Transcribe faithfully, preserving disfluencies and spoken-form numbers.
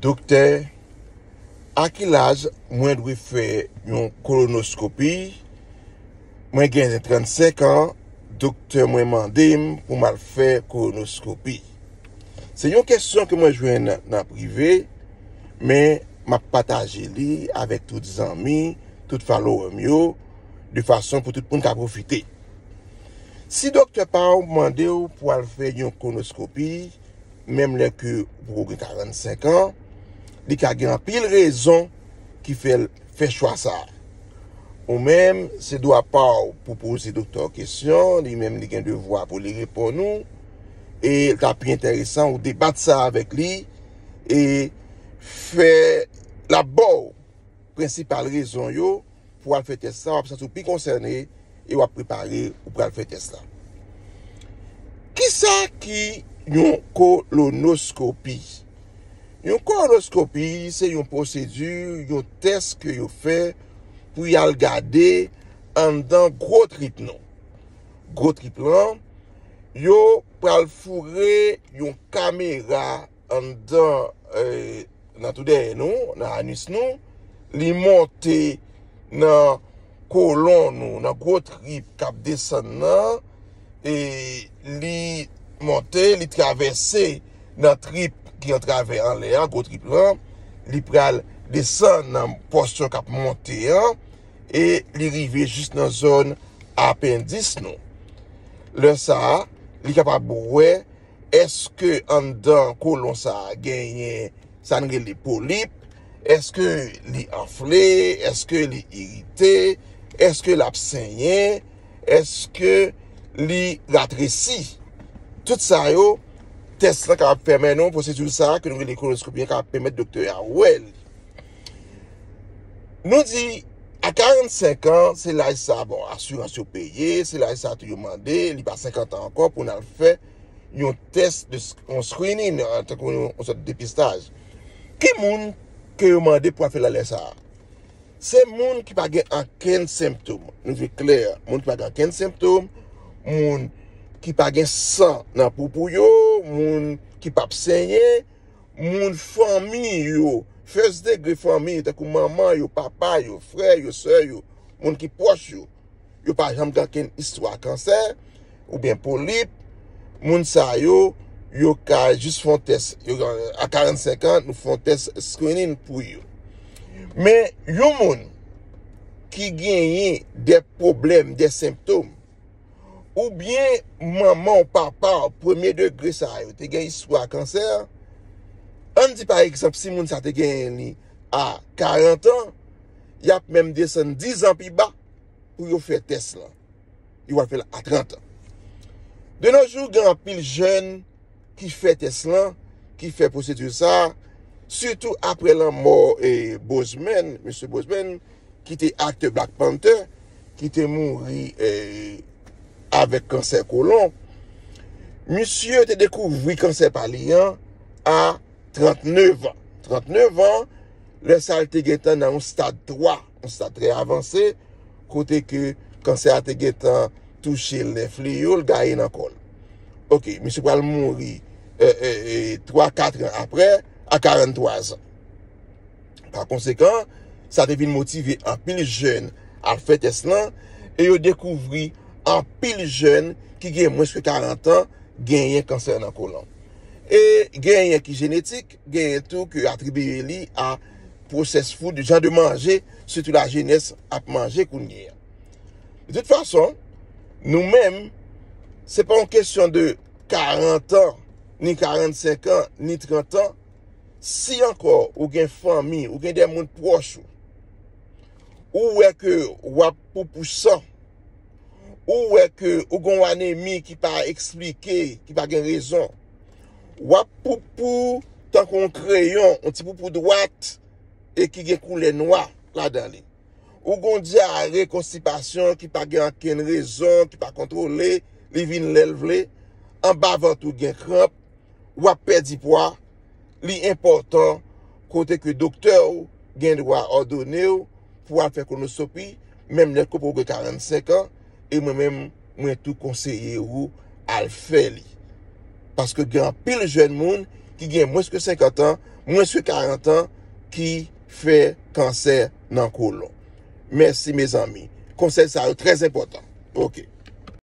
Doktè, a ki laj mwen dwe fè yon kolonoskopi? Mwen gen trannsenk an, doktè mwen mande m pou m al fè kolonoskopi. Se yon kesyon ke mwen jwenn nan prive, men m ap pataje li avèk tout zanmi, tout follower m yo, de fason pou tout moun ka pwofite. Si doktè pa w mande w pou al fè yon kolonoskopi, menm lè ke ou poko gen karannsenk an, li ka gen anpil rezon ki fè l fè chwa sa a. Ou menm, se dwa pa w pou poze doktè w kesyon, li menm li gen devwa pou li reponn ou, e l ta pi enteresan ou debat sa avèk li, e fè l ap ba w prensipal rezon yo pou w al fè tès la, w ap santi w pi konsène e w ap prepare ou pral fè tès la. Kisa ki yon kolonoskopi? Yon kolonoskopi se yon pwosedi, yon tès ke yo fè pou y al gade anndan gwo trip nou. Gwo trip lan, yo pral foure yon kamera anndan, eh, nan tou dèyè nou, nan anis nou, li monte nan kolon nou, nan gwo trip k ap desann nan, e li monte, li travèse nan trip ki an travè anlè a, gwo trip lan, li pral desann nan pòsyon k ap monte an, e li rive jis nan zòn apendis nou. Lè sa a, li kapab wè èske anndan kolon sa a genyen sa n rele polip, èske li anfle, èske li irite, èske l ap senyen, èske li ratresi. Tout sa yo, tès lan kapab pèmèt nou, pwosedi sa a ke nou rele kolonoskopi an kapab pèmèt doktè a wè li. Nou di, a karannsenk an, se laj sa, bon, asirans yo peye, se laj sa tou yo mande, li pa senkant an ankò pou n al fè yon tès, de, yon screening, tankou yon, yon sòt depistaj. Ki moun ke yo mande pou al fè l lè sa a? Se moun ki pa gen ankenn senptòm. Nou vle klè, moun ki pa gen ankenn senptòm, moun ki pa gen san nan poupou yo, moun ki p ap senyen, moun fanmi yo, first degree fanmi, tankou manman yo, papa yo, frè yo, sè yo, moun ki pwòch yo, yo pa janm gen ankenn istwa kansè, oubyen polip, moun sa yo, yo ka jis fè yon tès, yo, a karannsenk an, nou fè yon tès screening pou yo. Men, yon moun ki genyen de pwoblèm, de senptòm, oubyen manman w, papa w, premye degre sa yo, te gen istwa kansè, ann di pa egzanp, si moun sa te genyen li a karant an, y ap menm desann diz an pi ba pou yo fè tès lan. Yo pral fè l a trant an. De nos jours, gen anpil jèn ki fè tès lan, ki fè pwosedi sa, sitou apre lanmò, e, Boseman, mesye Boseman, ki te aktè Black Panther, ki te mouri, e, avèk kansè kolon. Misye te dekouvri kansè pa li an a trannèf an. Trannèf an, lè sa a l te gentan nan yon stad twa, yon stad trè avanse, kote ke kansè a te gentan touche l, lè fleyo l gaye nan kò l. Oke, misye pral mouri, e, e, e, twa, kat an apre, a karanntwa zan. Pa konsekan, sa te vin motive anpil jèn al fè tès lan, e yo dekouvri anpil jèn ki gen mwens ke karant an genyen kansè nan kolon. E genyen ki jenetik, genyen tou ke atribiye li a processed food, jan de manje, sitou lajenès ap manje kounye a. De tout fason, nou menm, se pa yon kesyon de karant an, ni karannsenk an, ni trant an. Si ankò ou gen fanmi, ou gen de moun pwòch ou, ou wè ke w ap poupou san, ou wè ke ou gen yon anemi ki pa eksplike, ki pa gen rezon, w ap poupou tankou yon kreyon, yon ti poupou dwat, e ki gen koulè nwa ladan li. Ou gen yon dyare, konstipasyon ki pa gen ankenn rezon, ki pa kontwole, li vin lè l vle, anba vant ou gen kranp, w ap pèdi pwa, li enpòtan kote ke doktè w gen dwa òdone w pou al fè kolonoskopi, menm lè ke w gen karannsenk an, e mwen menm, mwen tou konseye ou al fè li. Paske gen anpil jèn moun ki gen mwens ke senkant an, mwens ke karant an, ki fè kansè nan kolon. Mèsi, mezanmi. Konsèy sa yo trè enpòtan. Ok.